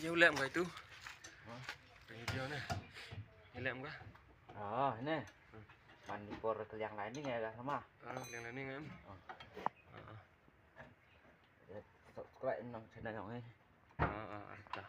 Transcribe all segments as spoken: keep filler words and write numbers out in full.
Ïa u lem ka itu. Hah? Ka video ne. Ïa lem ka. Oh, ne. Hmm. Man di por ka liang lining ïa ka sama. Ah, liang lining em. Oh. Ah. Subscribe nang channel nang eh. Ah, ah, ah, ta.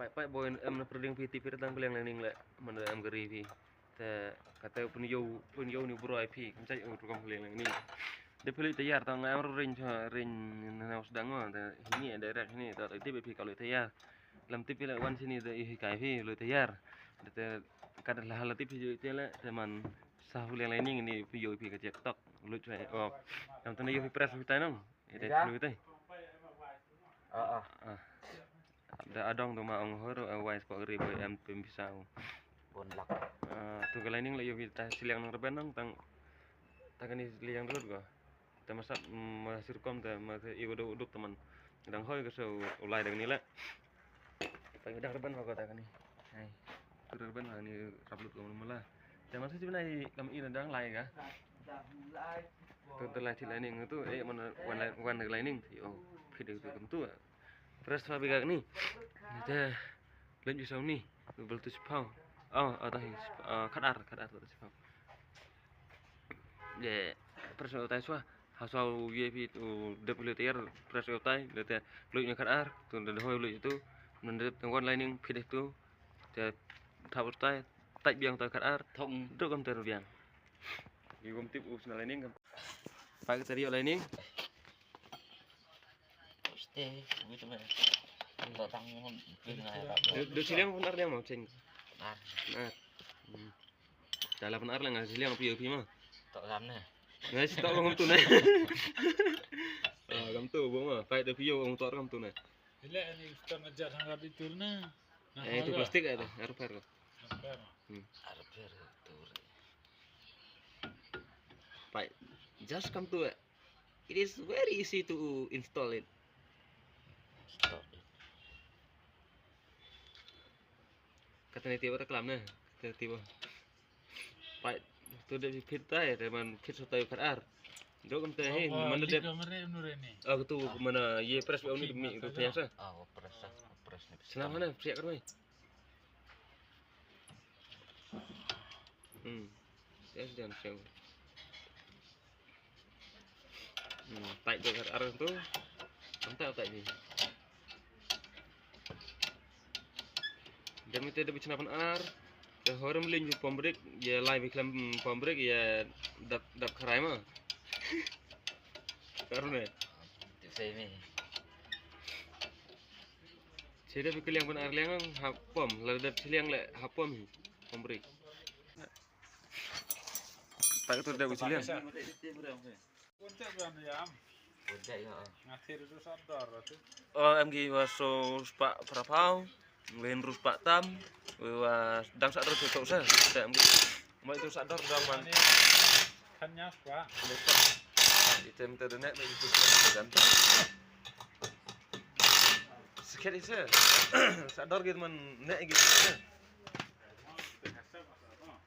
Pai pai boy em na perding phi ti phi tang beliang lening le mana em gari phi. Te kata pun yo pun yo ni bro ai phi kan cai u rukom beliang lening. De phi lui tayar tang em ring ring na sedang ma te hini direct hini ta ti phi kalau tayar. Lam tip phi le wan sini te i kai phi lui tayar. Te kada lah lah tip phi te le te man sa beliang lening ni phi yo phi ka cek tok. Lui chai oh. Yang tena yo phi press phi tai nong. Ite tunu ite. Ah, ah. Ah. Da adong tu ma ong hor, eh, wise ko ri boy em pim pisau. Bon lak. Ah, tu ka lining la yo kita siliang nang reben nang tang tang ni siliang dulu ko. Ta masa masir kom ta masa iwo do uduk teman. Dang hoi ko so ulai dang ni la. Tang dang reben ko ta ni. Hai. Tu reben ni rap lut ko mula. Te masa sibnai kam ina dang lai ka. Tu te lai ti lining tu eh mana wan lai wan lining ti oh. Phit tu kam tu. Press fa biga ni. Te len ju sau ni. Bel tu sipau. Oh, oh tahi. Kadar kadar tu sipau. Ye press utai swa. Ha swa ye phi tu dep le ter press utai le te lui ni kadar tu de hoi lui tu. Nan dep tang wan lining phit tu. Te thap utai tai biang ta kadar. Thong. Dok kam ter biang. Yu gum tip u sna lining kam. Pak ter yo lining. Ste, gitu meh. Tok tang ngun pin ngai rap. Du siliang pun ar liang mau ceng. Ar. Ar. Hmm. Dalam pun ar lang siliang pi pi ma. Tok lam ne. Ngai si tok ngam tu ne. Ah, ngam tu bo ma. Pai de pio ngam tok ngam tu ne. Ile ani stan ajar sang rap itu ne. Eh, itu plastik ada, ar per. Ar per. Hmm. Ar per tu. Pai. Just come to it. It is very easy to install it. Install it. Kata ni tiba reklam ne. Kata tiba. Pai tu de phit tai, de man phit so tai kadar. Dok kam te he, man de. Ah, tu mana ye press on ni mi tu biasa. Ah, press, press ni. Senang mana siap kan mai. Hmm. Siap siap siap. Hmm, tai tu kadar tu. Entah tai ni. Dem ite de bichna pan ar. Te horem lin ju pom brek, ye lai bi klem pom brek, ye dap dap kharai ma. Karne. Tip sei ni. Sida bi kliang pan ar liang ha pom, la dap siliang le ha pom hi. Pom brek. Tak tu dap siliang. Puncak kan ya. Puncak ya. Ngathir tu sadar tu. Oh, em gi wa so spa prapau, wen ru spa tam, wa dang sadar tu tu sa. Em gi. Mai tu sadar dang man. Kan nya spa. Item tu de nek itu kan. Sikit isa. Sadar gitu man nek gitu.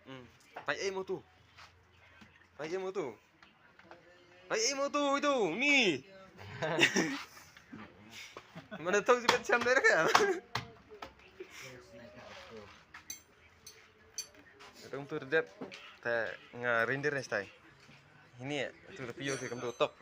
Hmm. Pai eh mo tu. Pai eh mo tu. Ai, imo tu, itu, ni. Mana tahu juga siam dari kan? Itu tu dep, te nga render ni stai. Ini ya, itu tu pio ke kam tu top.